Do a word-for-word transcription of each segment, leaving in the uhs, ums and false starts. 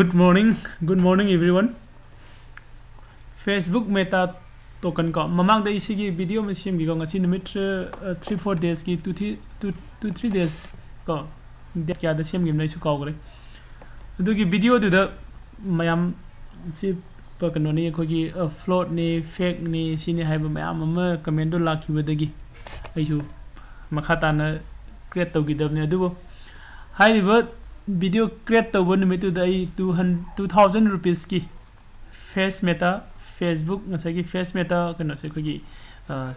Good morning, good morning everyone. Facebook Meta Token ꯀꯣ, ꯃꯃꯥꯡꯗ ꯑꯩ ꯁꯤꯒꯤ video ꯑꯃ ꯁꯦꯝꯈꯤꯀꯣ, ꯉꯁꯤ ꯅꯨꯃꯤꯠ three four days ꯀꯤ, two three two two three days ꯀꯣ, date ꯀꯌꯥꯗ ꯁꯦꯝꯈꯤꯕꯅꯣ ꯑꯩꯁꯨ ꯀꯥꯎꯈ꯭ꯔꯦ꯫ ꯑꯗꯨꯒꯤ video ꯗꯨꯗ ꯃꯌꯥꯝ ꯁꯤ ꯀꯩꯅꯣꯅꯤ, ꯑꯩꯈꯣꯏꯒꯤ float ꯅꯤ, fake ꯅꯤ, ꯁꯤꯅꯤ ꯍꯥꯏꯕ ꯃꯌꯥꯝ ꯑꯃ comment ꯗꯣ ꯂꯥꯛꯈꯤꯕꯗꯒꯤ ꯑꯩꯁꯨ ꯃꯈꯥ ꯇꯥꯅ create ꯇꯧꯈꯤꯗꯕꯅꯤ꯫ ꯑꯗꯨꯕꯨ ꯍꯥꯏꯔꯤꯕ video create ꯇꯧꯕ ꯅꯨꯃꯤꯠꯇꯨꯗ ꯑꯩ two hundred two thousand rupees ꯀꯤ Face Meta, Facebook, ꯉꯁꯥꯏꯒꯤ Face Meta ꯀꯩꯅꯣꯁꯦ, ꯑꯩꯈꯣꯏꯒꯤ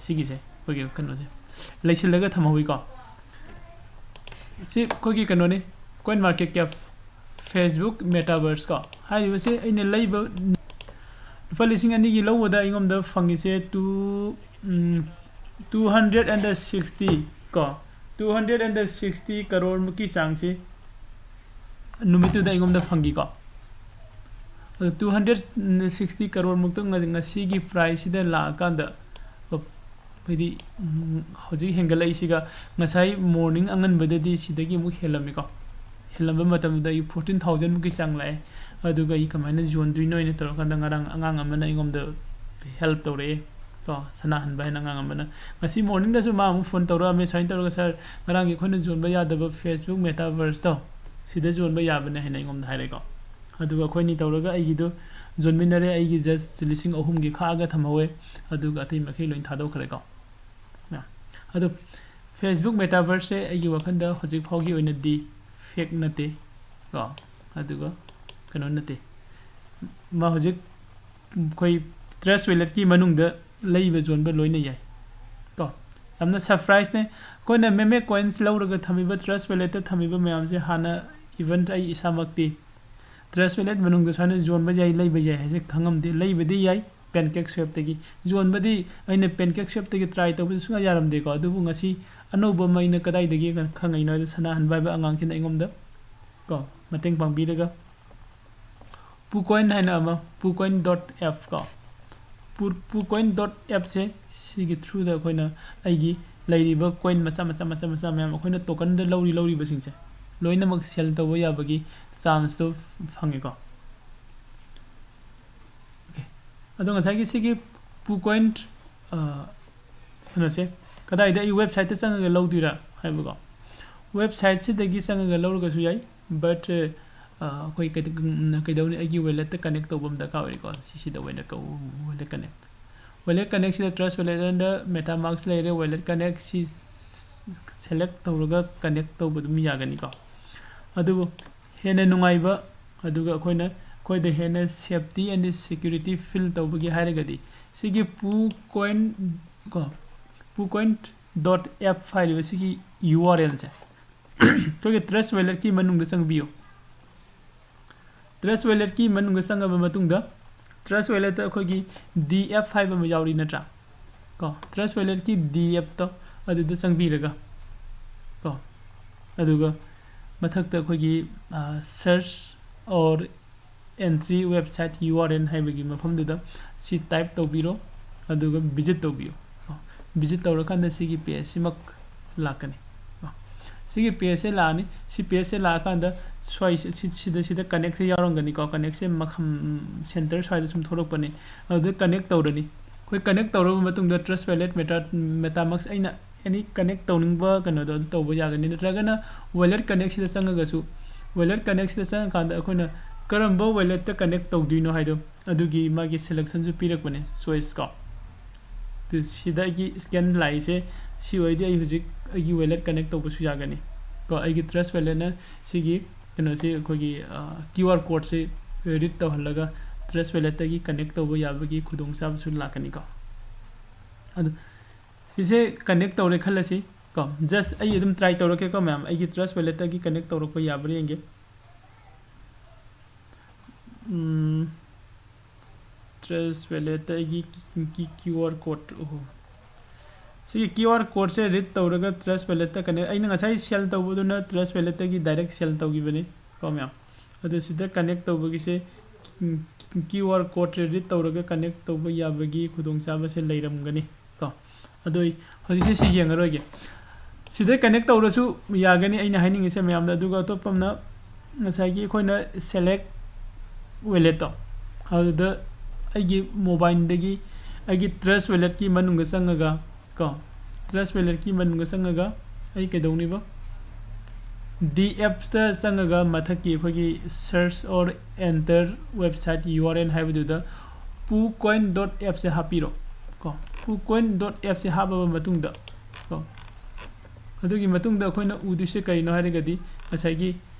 ꯁꯤꯒꯤꯁꯦ, ꯑꯩꯈꯣꯏꯒꯤ ꯀꯩꯅꯣꯁꯦ ꯂꯩꯁꯤꯜꯂꯒ ꯊꯝꯍꯧꯋꯤꯀꯣ꯫ ꯁꯤ ꯑꯩꯈꯣꯏꯒꯤ ꯀꯩꯅꯣꯅꯤ, CoinMarketCap, Facebook Metaverse ꯀꯣ꯫ ꯍꯥꯏꯔꯤꯕꯁꯦ ꯑꯩꯅ ꯂꯩꯕ ꯂꯨꯄꯥ ꯂꯤꯁꯤꯡ ꯑꯅꯤꯒꯤ ꯂꯧꯕꯗ ꯑꯩꯉꯣꯟꯗ ꯐꯪꯉꯤꯁꯦ two two hundred and sixty ꯀꯣ, two hundred and sixty crore ꯃꯨꯛꯀꯤ ꯆꯥꯡꯁꯤ ꯅꯨꯃꯤꯠꯇꯨꯗ ꯑꯩꯉꯣꯟꯗ ꯐꯪꯈꯤꯀꯣ꯫ ꯑꯗꯣ two hundred sixty ꯀꯔꯣꯔ ꯃꯨꯛꯇ ꯉꯁꯤꯒꯤ price ꯁꯤꯗ ꯂꯥꯛꯑꯀꯥꯟꯗ, ꯍꯥꯏꯗꯤ ꯍꯧꯖꯤꯛ ꯍꯦꯟꯒꯠꯂꯛꯏꯁꯤꯒ ꯉꯁꯥꯏ morning ꯑꯉꯟꯕꯗꯗꯤ ꯁꯤꯗꯒꯤ ꯑꯃꯨꯛ ꯍꯦꯜꯂꯝꯃꯤꯀꯣ꯫ ꯍꯦꯜꯂꯝꯕ ꯃꯇꯝꯗ ꯑꯩ fourteen thousand ꯃꯨꯛꯀꯤ ꯆꯥꯡ ꯂꯥꯛꯑꯦ꯫ ꯑꯗꯨꯒ ꯑꯩ ꯀꯃꯥꯏꯅ ꯌꯣꯟꯗꯣꯏꯅꯣ ꯍꯥꯏꯅ ꯇꯧꯔꯀꯥꯟꯗ ꯉꯔꯥꯡ ꯑꯉꯥꯡ ꯑꯃꯅ ꯑꯩꯉꯣꯟꯗ help ꯇꯧꯔꯛꯑꯦ ꯀꯣ, ꯁꯅꯥꯍꯟꯕ ꯍꯥꯏꯅ ꯑꯉꯥꯡ ꯑꯃꯅ꯫ ꯉꯁꯤ morning ꯗꯁꯨ ꯃꯥ ꯑꯃꯨꯛ phone ꯇꯧꯔꯛꯑꯝꯃꯦ, ꯁꯨꯃꯥꯏꯅ ꯇꯧꯔꯒ "Sir, ꯉꯔꯥꯡꯒꯤ ꯑꯩꯈꯣꯏꯅ ꯌꯣꯟꯕ ꯌꯥꯗꯕ Facebook Metaverse ꯇꯣ, ꯁꯤꯗ ꯌꯣꯟꯕ ꯌꯥꯕꯅꯦ" ꯍꯥꯏꯅ ꯑꯩꯉꯣꯟꯗ ꯍꯥꯏꯔꯛꯑꯦꯀꯣ꯫ ꯑꯗꯨꯒ ꯑꯩꯈꯣꯏꯅꯤ ꯇꯧꯔꯒ ꯑꯩꯒꯤꯗꯣ ꯌꯣꯟꯃꯤꯟꯅꯔꯦ꯫ ꯑꯩꯒꯤ just ꯂꯤꯁꯤꯡ ꯑꯍꯨꯝꯒꯤ ꯈꯥꯛꯑꯒ ꯊꯝꯍꯧꯋꯦ, ꯑꯗꯨꯒ ꯑꯇꯩ ꯃꯈꯩ ꯂꯣꯏ ꯊꯥꯗꯣꯛꯈ꯭ꯔꯦꯀꯣ꯫ ꯑꯗꯣ Facebook Metaverse ꯁꯦ ꯑꯩꯒꯤ ꯋꯥꯈꯜꯗ ꯍꯧꯖꯤꯛ ꯐꯥꯎꯒꯤ ꯑꯣꯏꯅꯗꯤ fake ꯅꯠꯇꯦ ꯀꯣ, ꯑꯗꯨꯒ ꯀꯩꯅꯣ ꯅꯠꯇꯦ꯫ ꯃꯥ ꯍꯧꯖꯤꯛ ꯑꯩꯈꯣꯏ Trust Wallet ꯀꯤ ꯃꯅꯨꯡꯗ ꯂꯩꯕ ꯌꯣꯟꯕ ꯂꯣꯏꯅ ꯌꯥꯏ ꯀꯣ꯫ ꯌꯥꯝꯅ surprise ꯅꯦ꯫ ꯑꯩꯈꯣꯏꯅ meme coins ꯂꯧꯔꯒ ꯊꯝꯃꯤꯕ, Trust Wallet ꯇ ꯊꯝꯃꯤꯕ ꯃꯌꯥꯝꯁꯦ ꯍꯥꯟꯅ even ꯑꯩ ꯏꯁꯥꯃꯛꯇꯤ Trust Wallet ꯃꯅꯨꯡꯗ ꯁꯨꯃꯥꯏꯅ ꯌꯣꯟꯕ ꯌꯥꯏ, ꯂꯩꯕ ꯌꯥꯏ ꯍꯥꯏꯁꯦ ꯈꯪꯉꯝꯗꯦ꯫ ꯂꯩꯕꯗꯤ ꯌꯥꯏ, PancakeSwap ꯇꯒꯤ꯫ ꯌꯣꯟꯕꯗꯤ ꯑꯩꯅ PancakeSwap ꯇꯒꯤ try ꯇꯧꯕꯗ ꯁꯨꯡꯌꯥ ꯌꯥꯔꯝꯗꯦꯀꯣ꯫ ꯑꯗꯨꯕꯨ ꯉꯁꯤ ꯑꯅꯧꯕ ꯑꯃ ꯑꯩꯅ ꯀꯗꯥꯏꯗꯒꯤ ꯈꯪꯉꯛꯏꯅꯣ ꯍꯥꯏꯗ, ꯁꯅꯥꯍꯟꯕ ꯍꯥꯏꯕ ꯑꯉꯥꯡꯁꯤꯅ ꯑꯩꯉꯣꯟꯗ ꯀꯣ ꯃꯇꯦꯡ ꯄꯥꯡꯕꯤꯔꯒ, PooCoin ꯍꯥꯏꯅ ꯑꯃ, PooCoin dot app ꯀꯣ, Poo-, PooCoin dot app ꯁꯦ, ꯁꯤꯒꯤ through ꯗ ꯑꯩꯈꯣꯏꯅ ꯑꯩꯒꯤ ꯂꯩꯔꯤꯕ coin ꯃꯆꯥ ꯃꯆꯥ ꯃꯆꯥ ꯃꯆꯥ ꯃꯌꯥꯝ, ꯑꯩꯈꯣꯏꯅ token ꯗ ꯂꯧꯔꯤ ꯂꯧꯔꯤꯕꯁꯤꯡꯁꯦ ꯂꯣꯏꯅꯃꯛ sell ꯇꯧꯕ ꯌꯥꯕꯒꯤ ꯆꯥꯟꯁꯇꯣ ꯐꯪꯉꯦꯀꯣ꯫ ꯑꯣꯀꯦ, ꯑꯗꯣ ꯉꯁꯥꯏꯒꯤ ꯁꯤꯒꯤ ꯄꯨ ꯀꯣꯏꯟ ꯀꯩꯅꯣꯁꯦ ꯀꯗꯥꯏꯗ ꯑꯩ ꯋꯦꯕꯁꯥꯏꯠꯇ ꯆꯪꯉꯒ ꯂꯧꯗꯣꯏꯔꯥ ꯍꯥꯏꯕꯀꯣ꯫ ꯋꯦꯕꯁꯥꯏꯠꯁꯤꯗꯒꯤ ꯆꯪꯉꯒ ꯂꯧꯔꯒꯁꯨ ꯌꯥꯏ, ꯕꯠ ꯑꯩꯈꯣꯏ ꯀꯩꯗꯧꯅꯤ, ꯑꯩꯒꯤ ꯋꯦꯂꯦꯠꯇ ꯀꯅꯦꯛ ꯇꯧꯕ ꯑꯃ ꯗꯔꯀꯥꯔ ꯑꯣꯏꯔꯦꯀꯣ꯫ ꯁꯤꯁꯤꯗ wallet wallet connect wallet ꯀꯅꯦꯛꯁꯤꯗ trust wallet and ꯃꯦꯇꯥꯃꯥꯛꯁ ꯂꯩꯔꯦ꯫ ꯋꯦꯂꯦꯠ ꯀꯅꯦꯛꯁꯤ ꯁꯦꯂꯦꯛ ꯇꯧꯔꯒ ꯀꯅꯦꯛ ꯇꯧꯕ ꯑꯗꯨꯝ ꯌꯥꯒꯅꯤꯀꯣ꯫ ꯑꯗꯨꯕꯨ ꯍꯦꯟꯅ ꯅꯨꯡꯉꯥꯏꯕ, ꯑꯗꯨꯒ ꯑꯩꯈꯣꯏꯅ, ꯑꯩꯈꯣꯏꯗ ꯍꯦꯟꯅ ꯁꯦꯐꯇꯤ ꯑꯦꯟ ꯁꯦꯀ꯭ꯌꯨꯔꯤꯇꯤ ꯐꯤꯜ ꯇꯧꯕꯒꯤ ꯍꯥꯏꯔꯒꯗꯤ ꯁꯤꯒꯤ ꯄꯨ ꯀꯣꯏꯟ ꯀꯣ, ꯄꯨ ꯀꯣꯏꯟ ꯗꯣꯠ ꯑꯦꯞ ꯍꯥꯏꯔꯤꯕ ꯁꯤꯒꯤ ꯌꯨ ꯑꯥꯔ ꯑꯦꯜꯁꯦ ꯑꯩꯈꯣꯏꯒꯤ ꯇ꯭ꯔꯁ ꯋꯦꯂꯦꯠꯀꯤ ꯃꯅꯨꯡꯗ ꯆꯪꯕꯤꯌꯨ꯫ ꯇ꯭ꯔꯁ ꯋꯦꯂꯦꯠꯀꯤ ꯃꯅꯨꯡꯗ ꯆꯪꯉꯕ ꯃꯇꯨꯡꯗ ꯇ꯭ꯔꯁ ꯋꯦꯂꯦꯠꯇ ꯑꯩꯈꯣꯏꯒꯤ ꯗꯤ ꯑꯦꯞ ꯍꯥꯏꯕ ꯑꯃ ꯌꯥꯎꯔꯤ ꯅꯠꯇ꯭ꯔꯥ? ꯀꯣ, ꯇ꯭ꯔꯁ ꯋꯦꯂꯦꯠꯀꯤ ꯗꯤ ꯑꯦꯞꯇꯣ ꯑꯗꯨꯗ ꯆꯪꯕꯤꯔꯒ ꯀꯣ, ꯑꯗꯨꯒ ꯃꯊꯛꯇ ꯑꯩꯈꯣꯏꯒꯤ search or entry website U R L ꯍꯥꯏꯕꯒꯤ ꯃꯐꯝꯗꯨꯗ ꯁꯤ ꯇꯥꯏꯞ ꯇꯧꯕꯤꯔꯣ, ꯑꯗꯨꯒ ꯚꯤꯖꯤꯠ ꯇꯧꯕꯤꯌꯨ꯫ ꯚꯤꯖꯤꯠ ꯇꯧꯔꯀꯥꯟꯗ ꯁꯤꯒꯤ ꯄꯦꯖꯁꯤꯃꯛ ꯂꯥꯛꯀꯅꯤ꯫ ꯁꯤꯒꯤ ꯄꯦꯖꯁꯦ ꯂꯥꯛꯑꯅꯤ꯫ ꯁꯤ ꯄꯦꯖꯁꯦ ꯂꯥꯛꯑꯀꯥꯟꯗ ꯁ꯭ꯋꯥꯏ ꯁꯤ-, ꯁꯤꯗ, ꯁꯤꯗ ꯀꯅꯦꯛꯁꯦ ꯌꯥꯎꯔꯝꯒꯅꯤꯀꯣ꯫ ꯀꯅꯦꯛꯁꯦ ꯃꯈꯝ ꯁꯦꯟꯇꯔ ꯁ꯭ꯋꯥꯏꯗ ꯁꯨꯝ ꯊꯣꯛꯂꯛꯄꯅꯦ꯫ ꯑꯗꯨꯗ ꯀꯅꯦꯛ ꯇꯧꯔꯅꯤ꯫ ꯑꯩꯈꯣꯏ ꯀꯅꯦꯛ ꯇꯧꯔꯕ ꯃꯇꯨꯡꯗ ꯇ꯭ꯔꯁ ꯋꯦꯂꯦꯠ, ꯃꯦꯇꯥ, ꯃꯦꯇꯥꯃꯛꯁ ꯑꯩꯅ ꯑꯦꯅꯤ ꯀꯅꯦꯛ ꯇꯧꯅꯤꯡꯕ ꯀꯩꯅꯣꯗꯣ ꯑꯗꯨ ꯇꯧꯕ ꯌꯥꯒꯅꯤ꯫ ꯅꯠꯇ꯭ꯔꯒꯅ ꯋꯦꯂꯦꯠ ꯀꯅꯦꯛꯁꯤꯗ ꯆꯪꯉꯒꯁꯨ, ꯋꯦꯂꯦꯠ ꯀꯅꯦꯛꯁꯤꯗ ꯆꯪꯉꯀꯥꯟꯗ ꯑꯩꯈꯣꯏꯅ ꯀꯔꯝꯕ ꯋꯦꯂꯦꯠꯇ ꯀꯅꯦꯛ ꯇꯧꯗꯣꯏꯅꯣ ꯍꯥꯏꯗꯣ ꯑꯗꯨꯒꯤ ꯃꯥꯒꯤ ꯁꯦꯂꯦꯛꯁꯟꯁꯨ ꯄꯤꯔꯛꯄꯅꯦ, ꯆꯣꯏꯁ ꯀꯣ꯫ ꯑꯗꯨ ꯁꯤꯗ ꯑꯩꯒꯤ ꯁ꯭ꯀꯦꯟ ꯂꯥꯛꯏꯁꯦ ꯁꯤ ꯑꯣꯏꯔꯗꯤ ꯑꯩ ꯍꯧꯖꯤꯛ ꯑꯩꯒꯤ ꯋꯦꯂꯦꯠ ꯀꯅꯦꯛ ꯇꯧꯕꯁꯨ ꯌꯥꯒꯅꯤ ꯀꯣ꯫ ꯑꯩꯒꯤ ꯇ꯭ꯔꯁ ꯋꯦꯂꯦꯠꯅ ꯁꯤꯒꯤ ꯀꯩꯅꯣꯁꯤ, ꯑꯩꯈꯣꯏꯒꯤ ꯀ꯭ꯌꯨ ꯑꯥꯔ ꯀꯣꯗꯁꯤ ꯔꯤꯗ ꯇꯧꯍꯜꯂꯒ ꯇ꯭ꯔꯁ ꯋꯦꯂꯦꯠꯇꯒꯤ ꯀꯅꯦꯛ ꯇꯧꯕ ꯌꯥꯕꯒꯤ ꯈꯨꯗꯣꯡꯆꯥꯕꯁꯨ ꯂꯥꯛꯀꯅꯤꯀꯣ꯫ ꯑꯗꯨ ꯁꯤꯁꯦ ꯀꯅꯦꯛ ꯇꯧꯔꯦ ꯈꯜꯂꯁꯤ ꯀꯣ꯫ ꯖꯁ ꯑꯩ ꯑꯗꯨꯝ ꯇ꯭ꯔꯥꯏ ꯇꯧꯔꯛꯀꯦꯀꯣ ꯃꯌꯥꯝ, ꯑꯩꯒꯤ ꯇ꯭ꯔꯁ ꯋꯦꯂꯦꯠꯇꯒꯤ ꯀꯅꯦꯛ ꯇꯧꯔꯛꯄ ꯌꯥꯕ꯭ꯔꯥ ꯌꯦꯡꯒꯦ꯫ ꯎꯝ, ꯇ꯭ꯔꯁ ꯋꯦꯂꯦꯠꯇ ꯑꯩꯒꯤ ꯀꯤ-, ꯀꯤ-, ꯀ꯭ꯌꯨ ꯑꯥꯔ ꯀꯣꯗ, ꯑꯣꯍꯣ꯫ ꯁꯤꯒꯤ ꯀ꯭ꯌꯨ ꯑꯥꯔ ꯀꯣꯗꯁꯦ ꯔꯤꯗ ꯇꯧꯔꯒ ꯇ꯭ꯔꯁ ꯋꯦꯂꯦꯠꯇ ꯀꯅꯦꯛ, ꯑꯩꯅ ꯉꯁꯥꯏ ꯁꯦꯜ ꯇꯧꯕꯗꯨꯅ ꯇ꯭ꯔꯁ ꯋꯦꯂꯦꯠꯇꯒꯤ ꯗꯥꯏꯔꯦꯛ ꯁꯦꯜ ꯇꯧꯈꯤꯕꯅꯤ ꯀꯣ ꯃꯌꯥꯝ꯫ ꯑꯗꯨ ꯁꯤꯗ ꯀꯅꯦꯛ ꯇꯧꯕꯒꯤꯁꯦ, ꯎꯝ, ꯀ꯭ꯌꯨ ꯑꯥꯔ ꯀꯣꯗꯁꯦ ꯔꯤꯗ ꯇꯧꯔꯒ ꯀꯅꯦꯛ ꯇꯧꯕ ꯌꯥꯕꯒꯤ ꯈꯨꯗꯣꯡꯆꯥꯕꯁꯦ ꯂꯩꯔꯝꯒꯅꯤ ꯀꯣ꯫ ꯑꯗꯣ ꯑꯩ ꯍꯧꯖꯤꯛꯁꯦ ꯁꯤ ꯌꯦꯡꯉꯔꯣꯏꯒꯦ꯫ ꯁꯤꯗ ꯀꯅꯦꯛ ꯇꯧꯔꯁꯨ ꯌꯥꯒꯅꯤ, ꯑꯩꯅ ꯍꯥꯏꯅꯤꯡꯉꯤꯁꯦ ꯃꯌꯥꯝꯗ꯫ ꯑꯗꯨꯒ ꯑꯇꯣꯞꯄ ꯑꯃꯅ ꯉꯁꯥꯏꯒꯤ ꯑꯩꯈꯣꯏꯅ select wallet ꯇꯣ, ꯑꯗꯨꯗ ꯑꯩꯒꯤ mobile ꯗꯒꯤ ꯑꯩꯒꯤ Trust Wallet ꯀꯤ ꯃꯅꯨꯡꯗ ꯆꯪꯉꯒ ꯀꯣ, Trust Wallet ꯀꯤ ꯃꯅꯨꯡꯗ ꯆꯪꯉꯒ ꯑꯩ ꯀꯩꯗꯧꯅꯤꯕ? D apps ꯇ ꯆꯪꯉꯒ ꯃꯊꯛꯀꯤ ꯑꯩꯈꯣꯏꯒꯤ search or enter website U R L ꯍꯥꯏꯕꯗꯨꯗ pucoin dot app ꯁꯦ ꯍꯥꯞꯄꯤꯔꯣ ꯀꯣ꯫ Pucoin dot app ꯁꯦ ꯍꯥꯞꯄꯕ ꯃꯇꯨꯡꯗ ꯀꯣ, ꯑꯗꯨꯒꯤ ꯃꯇꯨꯡꯗ ꯑꯩꯈꯣꯏꯅ ꯎꯗꯣꯏꯁꯦ ꯀꯔꯤꯅꯣ ꯍꯥꯏꯔꯒꯗꯤ ꯉꯁꯥꯏꯒꯤ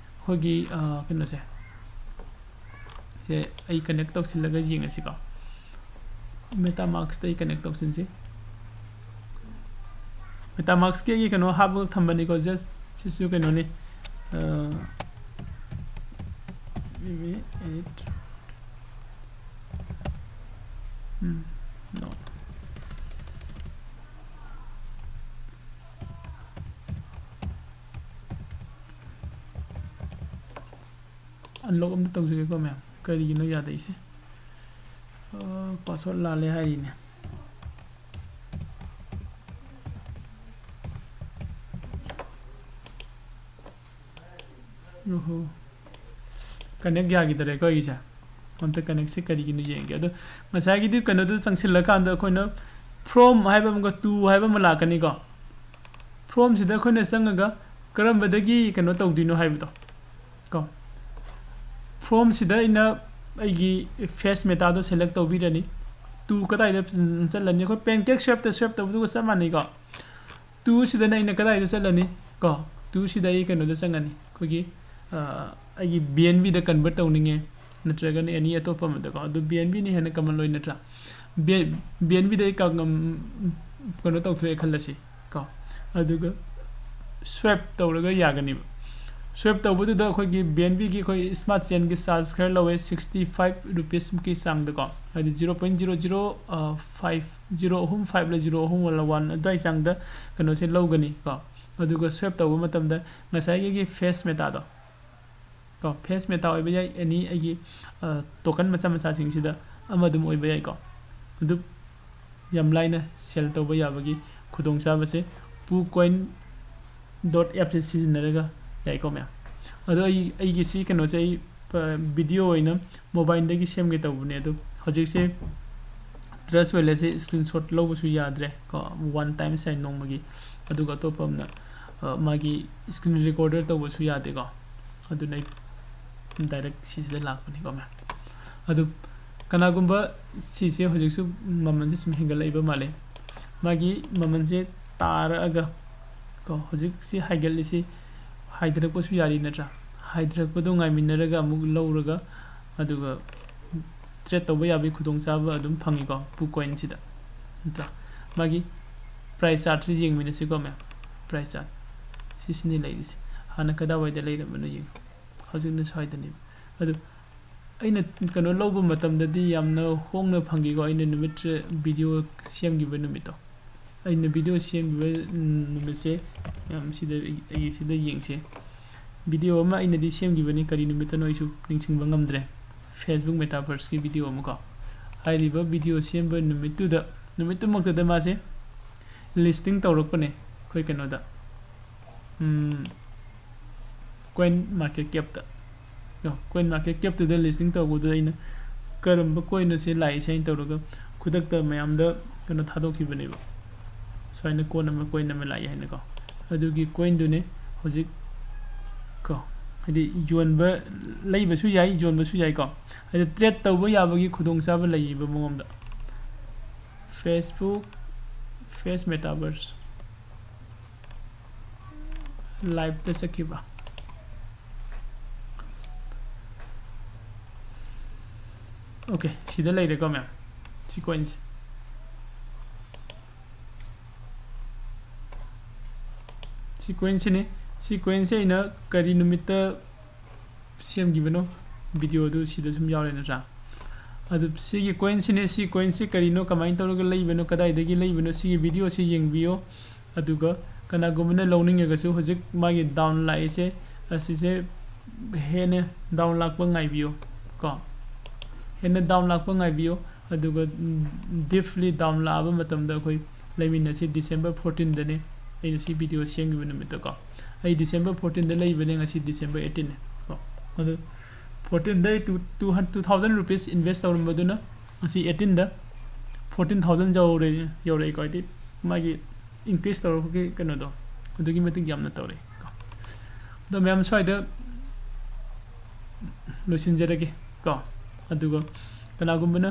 ꯑꯩꯈꯣꯏꯒꯤ, ꯑ, ꯀꯩꯅꯣꯁꯦ, ꯁꯦ ꯑꯩ connect ꯇꯧꯁꯤꯜꯂꯒ ꯌꯦꯡꯉꯁꯤꯀꯣ꯫ MetaMask ꯇ ꯑꯩ connect ꯇꯧꯁꯤꯟꯁꯤ꯫ MetaMask ꯀꯤ ꯑꯩꯒꯤ ꯀꯩꯅꯣ ꯍꯥꯞꯄꯒ ꯊꯝꯕꯅꯤꯀꯣ, just ꯁꯤꯁꯨ ꯀꯩꯅꯣꯅꯤ꯫ ꯑ, maybe eight, ꯎꯝ, no꯫ Unlock ꯑꯝꯇ ꯇꯧꯖꯒꯦꯀꯣ ꯃꯌꯥꯝ꯫ ꯀꯔꯤꯒꯤꯅꯣ ꯌꯥꯗꯩꯁꯦ? ꯑ, password ꯂꯥꯜꯂꯦ ꯍꯥꯏꯔꯤꯅꯦ꯫ ꯑꯣꯍꯣ꯫ Connect ꯌꯥꯈꯤꯗꯔꯦꯀꯣ ꯑꯩꯒꯤꯁꯦ꯫ ꯑꯝꯇ connect ꯁꯦ ꯀꯔꯤꯒꯤꯅꯣ ꯌꯦꯡꯒꯦ꯫ ꯑꯗꯣ ꯉꯁꯥꯏꯒꯤꯗꯤ ꯀꯩꯅꯣꯗꯨ ꯆꯪꯁꯤꯜꯂꯀꯥꯟꯗ ꯑꯩꯈꯣꯏꯅ from ꯍꯥꯏꯕ ꯑꯃꯒ to ꯍꯥꯏꯕ ꯑꯃ ꯂꯥꯛꯀꯅꯤꯀꯣ꯫ From ꯁꯤꯗ ꯑꯩꯈꯣꯏꯅ ꯆꯪꯉꯒ ꯀꯔꯝꯕꯗꯒꯤ ꯀꯩꯅꯣ ꯇꯧꯗꯣꯏꯅꯣ ꯍꯥꯏꯕꯗꯣ ꯀꯣ꯫ From ꯁꯤꯗ ꯑꯩꯅ ꯑꯩꯒꯤ face meta ꯗꯣ select ꯇꯧꯕꯤꯔꯅꯤ꯫ To ꯀꯗꯥꯏꯗ ꯆꯠꯂꯅꯤ? ꯑꯩꯈꯣꯏ PancakeSwap ꯇ swap ꯇꯧꯕꯗꯨꯒ ꯆꯞ ꯃꯥꯟꯅꯩꯀꯣ꯫ To ꯁꯤꯗꯅ ꯑꯩꯅ ꯀꯗꯥꯏꯗ ꯆꯠꯂꯅꯤ ꯀꯣ? To ꯁꯤꯗ ꯑꯩ ꯀꯩꯅꯣꯗ ꯆꯪꯉꯅꯤ, ꯑꯩꯈꯣꯏꯒꯤ, ꯑ, ꯑꯩꯒꯤ B N B ꯗ convert ꯇꯧꯅꯤꯡꯉꯦ, ꯅꯠꯇ꯭ꯔꯒꯅ any ꯑꯇꯣꯞꯄ ꯑꯃꯗꯀꯣ꯫ ꯑꯗꯨ B N B ꯅ ꯍꯦꯟꯅ common ꯑꯣꯏ ꯅꯠꯇ꯭ꯔꯥ? B-, B N B ꯗ ꯑꯩ ꯀ-, ꯉꯝ-, ꯀꯩꯅꯣ ꯇꯧꯊꯣꯛꯑꯦ ꯈꯜꯂꯁꯤ ꯀꯣ, ꯑꯗꯨꯒ swap ꯇꯧꯔꯒ ꯌꯥꯒꯅꯤꯕ꯫ Swap ꯇꯧꯕꯗꯨꯗ ꯑꯩꯈꯣꯏꯒꯤ B N B ꯒꯤ ꯑꯩꯈꯣꯏ smart chain ꯒꯤ charge ꯈꯔ ꯂꯧꯋꯦ, sixty five rupees ꯃꯨꯛꯀꯤ ꯆꯥꯡꯗꯀꯣ, ꯍꯥꯏꯗꯤ zero point zero zero five, zero ꯑꯍꯨꯝ five ꯂ zero ꯑꯍꯨꯝ ꯂ one ꯑꯗꯨꯋꯥꯏ ꯆꯥꯡꯗ ꯀꯩꯅꯣꯁꯦ ꯂꯧꯒꯅꯤ ꯀꯣ꯫ ꯑꯗꯨꯒ swap ꯇꯧꯕ ꯃꯇꯝꯗ ꯉꯁꯥꯏꯒꯤ ꯑꯩꯒꯤ face meta ꯗꯣ ꯀꯣ, face meta ꯑꯣꯏꯕ ꯌꯥꯏ, any ꯑꯩꯒꯤ, ꯑ, token ꯃꯆꯥ ꯃꯆꯥꯁꯤꯡꯁꯤꯗ ꯑꯃ ꯑꯗꯨꯝ ꯑꯣꯏꯕ ꯌꯥꯏꯀꯣ꯫ ꯑꯗꯨ ꯌꯥꯝ ꯂꯥꯏꯅ sell ꯇꯧꯕ ꯌꯥꯕꯒꯤ ꯈꯨꯗꯣꯡꯆꯥꯕꯁꯦ PuCoin dot app ꯁꯦ ꯁꯤꯖꯤꯟꯅꯔꯒ ꯌꯥꯏꯀꯣ ꯃꯌꯥꯝ꯫ ꯑꯗꯣ ꯑꯩ ꯑꯩꯒꯤꯁꯤ ꯀꯩꯅꯣꯁꯦ ꯑꯩ ꯚꯤꯗꯤꯑꯣ ꯑꯣꯏꯅ ꯃꯣꯕꯥꯏꯜꯗꯒꯤ ꯁꯦꯝꯒꯦ ꯇꯧꯕꯅꯦ꯫ ꯑꯗꯣ ꯍꯧꯖꯤꯛꯁꯦ ꯇ꯭ꯔꯁ ꯋꯦꯂꯦꯠꯁꯦ ꯁ꯭ꯀ꯭ꯔꯤꯟ ꯁꯣꯠ ꯂꯧꯕꯁꯨ ꯌꯥꯗ꯭ꯔꯦ ꯀꯣ, ꯋꯥꯟ ꯇꯥꯏꯝ ꯁꯥꯏ ꯅꯣꯡꯃꯒꯤ꯫ ꯑꯗꯨꯒ ꯑꯇꯣꯞꯄ ꯑꯃꯅ ꯃꯥꯒꯤ ꯁ꯭ꯀ꯭ꯔꯤꯟ ꯔꯦꯀꯣꯔꯗꯔ ꯇꯧꯕꯁꯨ ꯌꯥꯗꯦꯀꯣ꯫ ꯑꯗꯨꯅ ꯑꯩ ꯗꯥꯏꯔꯦꯛ ꯁꯤꯁꯤꯗ ꯂꯥꯛꯄꯅꯤꯀꯣ ꯃꯌꯥꯝ꯫ ꯑꯗꯨ ꯀꯅꯥꯒꯨꯝꯕ ꯁꯤꯁꯦ ꯍꯧꯖꯤꯛꯁꯨ ꯃꯃꯜꯁꯦ ꯁꯨꯝ ꯍꯦꯟꯒꯠꯂꯛꯏꯕ ꯃꯥꯜꯂꯦ꯫ ꯃꯥꯒꯤ ꯃꯃꯜꯁꯦ ꯇꯥꯔꯛꯑꯒ ꯀꯣ, ꯍꯧꯖꯤꯛꯁꯤ ꯍꯥꯏꯒꯠꯂꯤꯁꯤ ꯍꯥꯏꯊꯔꯛꯄꯁꯨ ꯌꯥꯔꯤ ꯅꯠꯇ꯭ꯔꯥ? ꯍꯥꯏꯊꯔꯛꯄꯗꯣ ꯉꯥꯏꯃꯤꯟꯅꯔꯒ ꯑꯃꯨꯛ ꯂꯧꯔꯒ ꯑꯗꯨꯒ ꯇ꯭ꯔꯦꯠ ꯇꯧꯕ ꯌꯥꯕꯒꯤ ꯈꯨꯗꯣꯡꯆꯥꯕ ꯑꯗꯨꯝ ꯐꯪꯉꯤꯀꯣ ꯄꯨ ꯀꯣꯏꯟꯁꯤꯗ, ꯅꯠꯇ꯭ꯔꯥ? ꯃꯥꯒꯤ ꯄ꯭ꯔꯥꯏꯁ ꯆꯥꯔꯠꯁꯤ ꯌꯦꯡꯃꯤꯟꯅꯁꯤꯀꯣ ꯃꯌꯥꯝ꯫ ꯄ꯭ꯔꯥꯏꯁ ꯆꯥꯔꯠ ꯁꯤꯁꯤꯅꯤ ꯂꯩꯔꯤꯁꯦ꯫ ꯍꯥꯟꯅ ꯀꯗꯥꯏꯋꯥꯏꯗ ꯂꯩꯔꯝꯕꯅꯣ ꯌꯦꯡꯉꯣ꯫ ꯍꯧꯖꯤꯛꯅ ꯁ꯭ꯋꯥꯏꯗꯅꯦꯕ꯫ ꯑꯗꯨ ꯑꯩꯅ ꯀꯩꯅꯣ ꯂꯧꯕ ꯃꯇꯝꯗꯗꯤ ꯌꯥꯝꯅ ꯍꯣꯡꯅ ꯐꯪꯈꯤꯀꯣ꯫ ꯑꯩꯅ ꯅꯨꯃꯤꯠ ꯚꯤꯗꯤꯑꯣ ꯁꯦꯝꯈꯤꯕ ꯅꯨꯃꯤꯠꯇꯣ, ꯑꯩꯅ ꯚꯤꯗꯤꯑꯣ ꯁꯦꯝꯈꯤꯕ ꯅꯨꯃꯤꯠꯁꯦ ꯌꯥꯝ ꯁꯤꯗ ꯑꯩꯒꯤ ꯁꯤꯗ ꯌꯦꯡꯁꯦ꯫ ꯚꯤꯗꯤꯑꯣ ꯑꯃ ꯑꯩꯅꯗꯤ ꯁꯦꯝꯈꯤꯕꯅꯤ, ꯀꯔꯤ ꯅꯨꯃꯤꯠꯇꯅꯣ ꯑꯩꯁꯨ ꯅꯤꯡꯁꯤꯡꯕ ꯉꯝꯗ꯭ꯔꯦ꯫ ꯐꯦꯁꯕꯨꯛ ꯃꯦꯇꯥꯚꯔꯁꯀꯤ ꯚꯤꯗꯤꯑꯣ ꯑꯃꯀꯣ꯫ ꯍꯥꯏꯔꯤꯕ ꯚꯤꯗꯤꯑꯣ ꯁꯦꯝꯕ ꯅꯨꯃꯤꯠꯇꯨꯗ, ꯅꯨꯃꯤꯠꯇꯨꯃꯛꯇꯗ ꯃꯥꯁꯦ ꯂꯤꯁꯇꯤꯡ ꯇꯧꯔꯛꯄꯅꯦ ꯑꯩꯈꯣꯏ ꯀꯩꯅꯣꯗ, coin market cap. Coin market ꯀꯦꯞꯇꯨꯗ ꯂꯤꯁꯇꯤꯡ ꯇꯧꯕꯗꯨꯗ ꯑꯩꯅ ꯀꯔꯝꯕ ꯀꯣꯏꯟꯅꯣ ꯁꯤ ꯂꯥꯛꯏꯁꯦ ꯍꯥꯏꯅ ꯇꯧꯔꯒ ꯈꯨꯗꯛꯇ ꯃꯌꯥꯝꯗ ꯀꯩꯅꯣ ꯊꯥꯗꯣꯛꯈꯤꯕꯅꯦꯕ꯫ ꯁꯨꯃꯥꯏꯅ ꯀꯣꯏꯟ ꯑꯃ, ꯀꯣꯏꯟ ꯑꯃ ꯂꯥꯛꯏ ꯍꯥꯏꯅꯀꯣ꯫ ꯑꯗꯨꯒꯤ ꯀꯣꯏꯟꯗꯨꯅꯦ ꯍꯧꯖꯤꯛ ꯀꯣ, ꯍꯥꯏꯗꯤ ꯌꯣꯟꯕ, ꯂꯩꯕꯁꯨ ꯌꯥꯏ, ꯌꯣꯟꯕꯁꯨ ꯌꯥꯏꯀꯣ꯫ ꯍꯥꯏꯗꯤ ꯇ꯭ꯔꯦꯠ ꯇꯧꯕ ꯌꯥꯕꯒꯤ ꯈꯨꯗꯣꯡꯆꯥꯕ ꯂꯩꯌꯦꯕ ꯃꯉꯣꯟꯗ꯫ Facebook, face ꯃꯦꯇꯥꯚꯔꯁ꯫ ꯂꯥꯏꯚꯇ ꯆꯠꯈꯤꯕ꯫ ꯑꯣꯀꯦ, ꯁꯤꯗ ꯂꯩꯔꯦꯀꯣ ꯃꯌꯥꯝ꯫ ꯁꯤ ꯀꯣꯏꯟꯁꯦ, ꯁꯤ ꯀꯣꯏꯟꯁꯤꯅꯤ꯫ ꯁꯤ ꯀꯣꯏꯟꯁꯦ ꯑꯩꯅ ꯀꯔꯤ ꯅꯨꯃꯤꯠꯇ ꯁꯦꯝꯈꯤꯕꯅꯣ, ꯚꯤꯗꯤꯑꯣꯗꯨ ꯁꯤꯗ ꯁꯨꯝ ꯌꯥꯎꯔꯦ ꯅꯠꯇ꯭ꯔꯥ? ꯑꯗꯨ ꯁꯤꯒꯤ ꯀꯣꯏꯟꯁꯤꯅꯦ꯫ ꯁꯤ ꯀꯣꯏꯟꯁꯤ ꯀꯔꯤꯅꯣ, ꯀꯃꯥꯏꯅ ꯇꯧꯔꯒ ꯂꯩꯕꯅꯣ, ꯀꯗꯥꯏꯗꯒꯤ ꯂꯩꯕꯅꯣ, ꯁꯤꯒꯤ ꯚꯤꯗꯤꯑꯣꯁꯤ ꯌꯦꯡꯕꯤꯌꯣ꯫ ꯑꯗꯨꯒ ꯀꯅꯥꯒꯨꯝꯕꯅ ꯂꯧꯅꯤꯡꯉꯒꯁꯨ ꯍꯧꯖꯤꯛ ꯃꯥꯒꯤ ꯗꯥꯎꯟ ꯂꯥꯛꯏꯁꯦ, ꯑꯁꯤꯁꯦ ꯍꯦꯟꯅ ꯗꯥꯎꯟ ꯂꯥꯛꯄ ꯉꯥꯏꯕꯤꯌꯣ ꯀꯣ꯫ ꯍꯦꯟꯅ ꯗꯥꯎꯟ ꯂꯥꯛꯄ ꯉꯥꯏꯕꯤꯌꯣ꯫ ꯑꯗꯨꯒ ꯗꯤꯞꯂꯤ ꯗꯥꯎꯟ ꯂꯥꯛꯑꯕ ꯃꯇꯝꯗ ꯑꯩꯈꯣꯏ ꯂꯩꯃꯤꯟꯅꯁꯤ꯫ ꯗꯤꯁꯦꯝꯕꯔ ꯐꯣꯔꯇꯤꯟꯗꯅꯦ ꯑꯩꯅ ꯁꯤ ꯚꯤꯗꯤꯑꯣ ꯁꯦꯝꯈꯤꯕ ꯅꯨꯃꯤꯠꯇꯣ ꯀꯣ꯫ ꯑꯩ December fourteenꯗ ꯂꯩꯕꯅꯦ, ꯉꯁꯤ December eighteenꯅꯦ ꯀꯣ꯫ ꯑꯗꯨ fourteenꯗ ꯑꯩ two two thousand rupees invest ꯇꯧꯔꯝꯕꯗꯨꯅ ꯉꯁꯤ eighteenꯗ fourteen thousand ꯌꯧꯔꯦ, ꯌꯧꯔꯛꯏꯀꯣ꯫ ꯍꯥꯏꯗꯤ ꯃꯥꯒꯤ increase ꯇꯧꯔꯛꯄꯒꯤ ꯀꯩꯅꯣꯗꯣ ꯑꯗꯨꯛꯀꯤ ꯃꯇꯤꯛ ꯌꯥꯝꯅ ꯇꯧꯔꯛꯑꯦ ꯀꯣ꯫ ꯑꯗꯣ ꯃꯌꯥꯝ ꯁ꯭ꯋꯥꯏꯗ ꯂꯣꯏꯁꯤꯟꯖꯔꯒꯦ ꯀꯣ꯫ ꯑꯗꯨꯒ ꯀꯅꯥꯒꯨꯝꯕꯅ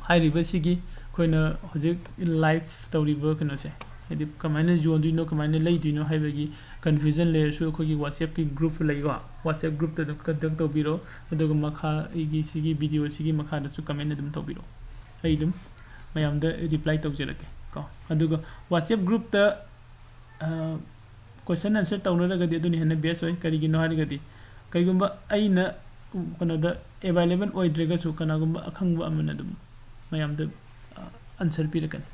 ꯍꯥꯏꯔꯤꯕꯁꯤꯒꯤ ꯑꯩꯈꯣꯏꯅ ꯍꯧꯖꯤꯛ live ꯇꯧꯔꯤꯕ ꯀꯩꯅꯣꯁꯦ, ꯍꯥꯏꯗꯤ ꯀꯃꯥꯏꯅ ꯌꯣꯟꯗꯣꯏꯅꯣ, ꯀꯃꯥꯏꯅ ꯂꯩꯗꯣꯏꯅꯣ ꯍꯥꯏꯕꯒꯤ confusion ꯂꯩꯔꯁꯨ ꯑꯩꯈꯣꯏꯒꯤ WhatsAppꯀꯤ group ꯂꯩꯀꯣ, WhatsApp groupꯇ ꯑꯗꯨꯝ contact ꯇꯧꯕꯤꯔꯣ꯫ ꯑꯗꯨꯒ ꯃꯈꯥ ꯑꯩꯒꯤ ꯁꯤꯒꯤ video ꯁꯤꯒꯤ ꯃꯈꯥꯗꯁꯨ comment ꯑꯗꯨꯝ ꯇꯧꯕꯤꯔꯣ, ꯑꯩ ꯑꯗꯨꯝ ꯃꯌꯥꯝꯗ reply ꯇꯧꯖꯔꯛꯀꯦ ꯀꯣ꯫ ꯑꯗꯨꯒ WhatsApp groupꯇ question answer ꯇꯧꯅꯔꯒꯗꯤ ꯑꯗꯨꯅ ꯍꯦꯟꯅ best ꯑꯣꯏ꯫ ꯀꯔꯤꯒꯤꯅꯣ ꯍꯥꯏꯔꯒꯗꯤ ꯀꯩꯒꯨꯝꯕ ꯑꯩꯅ ꯀꯩꯅꯣꯗ available ꯑꯣꯏꯗ꯭ꯔꯒꯁꯨ ꯀꯅꯥꯒꯨꯝꯕ ꯑꯈꯪꯕ ꯑꯃꯅ ꯑꯗꯨꯝ ꯃꯌꯥꯝꯗ answer ꯄꯤꯔꯛꯀꯅꯤ꯫